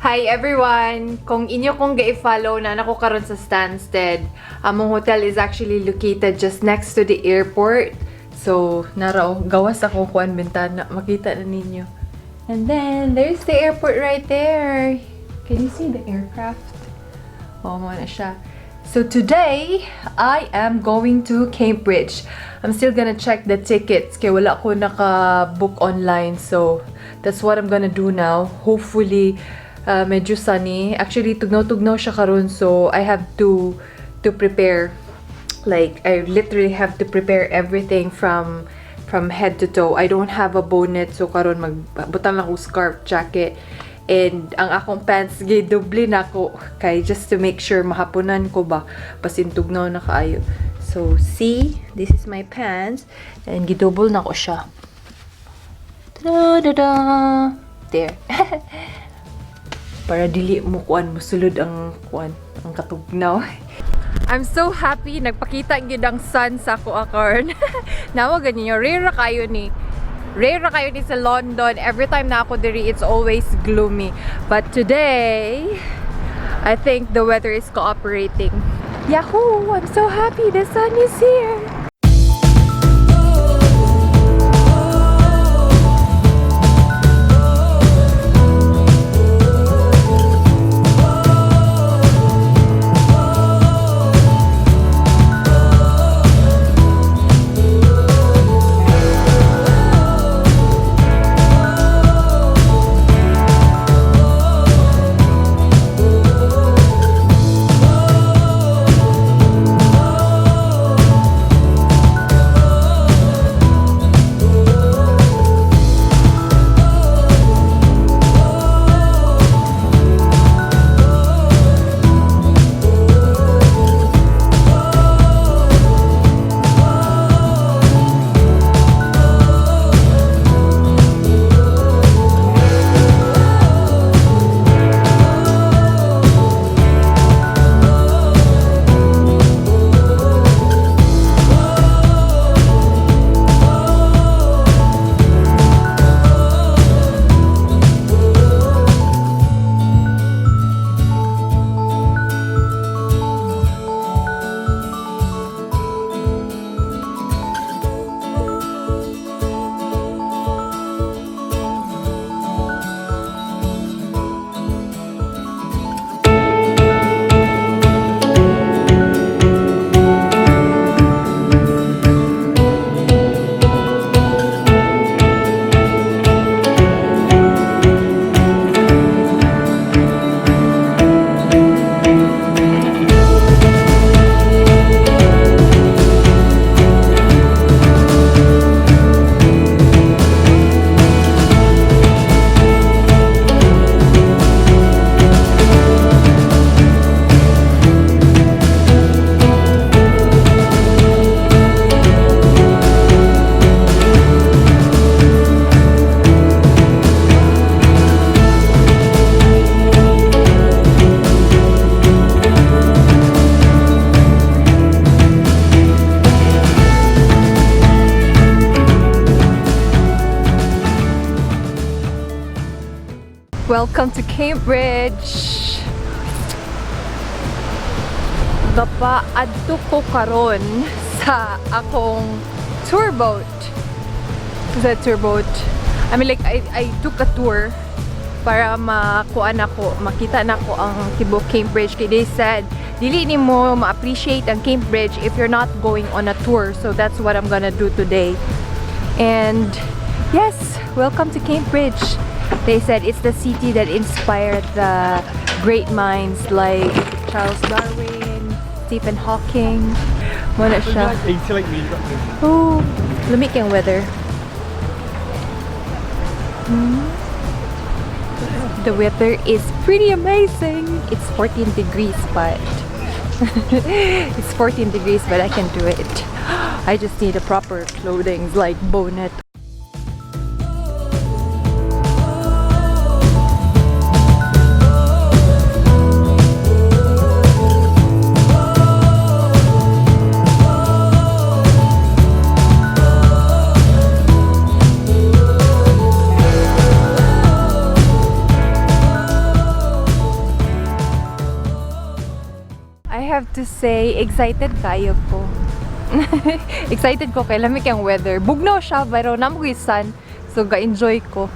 Hi everyone! Kung inyo kong ga-follow na nako karon sa Stansted. Among hotel is actually located just next to the airport. So, nara oh, gawas ako kuan bintana, makita na ninyo. And then, there's the airport right there. Can you see the aircraft? Oh, mao na siya. So today, I am going to Cambridge. I'm still gonna check the tickets kay wala ko naka-book online. So that's what I'm gonna do now. Hopefully, medyo sunny. Actually, tugnaw-tugnaw siya karon, so I have to prepare. Like, I literally have to prepare everything from head to toe. I don't have a bonnet, so karon magbutang lang ko scarf, jacket. And ang akong pants gidoble nako kay just to make sure mahaponan ko ba, basin tugnaw na kaayo. So see, this is my pants and gidouble nako siya. Ta-da-da! There. Para dili mo kuan, musulod ang kuan, ang katugnaw. I'm so happy nagpakita gyud ang sun sa ako karon. Nawa ganyan, rare ra kayo ni. Rare ra kayo ni sa London. Every time na ako diri, it's always gloomy. But today, I think the weather is cooperating. Yahoo! I'm so happy the sun is here. Welcome to Cambridge! Gapa-adto ko karon sa akong tour boat. The tour boat. I mean, like, I took a tour para makuan ako, makita nako ang tibuok Cambridge. Kay they said, dili nimo ma-appreciate ang Cambridge if you're not going on a tour. So that's what I'm gonna do today. And yes, welcome to Cambridge. They said it's the city that inspired the great minds like Charles Darwin, Stephen Hawking. Mao na siya. Like, like me. Oh, lami kayong weather. The weather is pretty amazing. It's 14 degrees, but it's 14 degrees, but I can do it. I just need a proper clothing like bonnet. have to say, excited kaayo ko. Excited ko kay lami kang weather. Bugnaw siya pero naa moy sun. So ga-enjoy ko.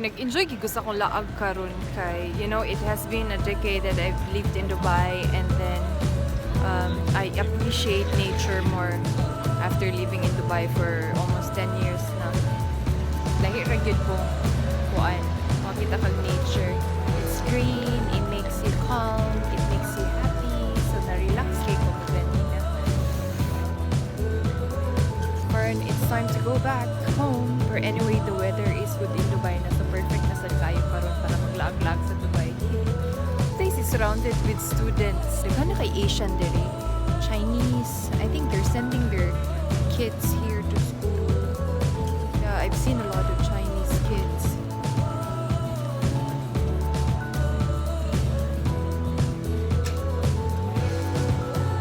Nag-enjoy gyud ko sa akong laag karon kay it has been a decade that I've lived in Dubai, and then I appreciate nature more after living in Dubai for almost 10 years na. Lahi ra gyud kung kuan, makita kag nature. It's green, it makes you calm, it makes you happy. So na-relax kay ko ganina. Karon, it's time to go back home. But anyway, the weather is good in Dubai na, so perfect na sad kaayo karon para maglaag-laag sa Dubai. Place is surrounded with students. Daghan na kay Asian diri. Chinese. I think they're sending their kids here to school. Yeah, I've seen a lot of Chinese kids.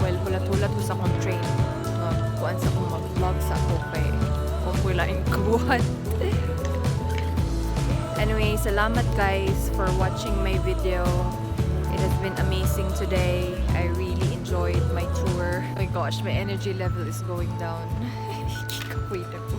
Well, hulat-hulat ko sa akong train. Kuan sa akong mag-vlog sa ako kay kung laing kabuhat. Anyway, salamat guys for watching my video. It has been amazing today. I really enjoyed my tour. Oh my gosh, my energy level is going down. Wait ako.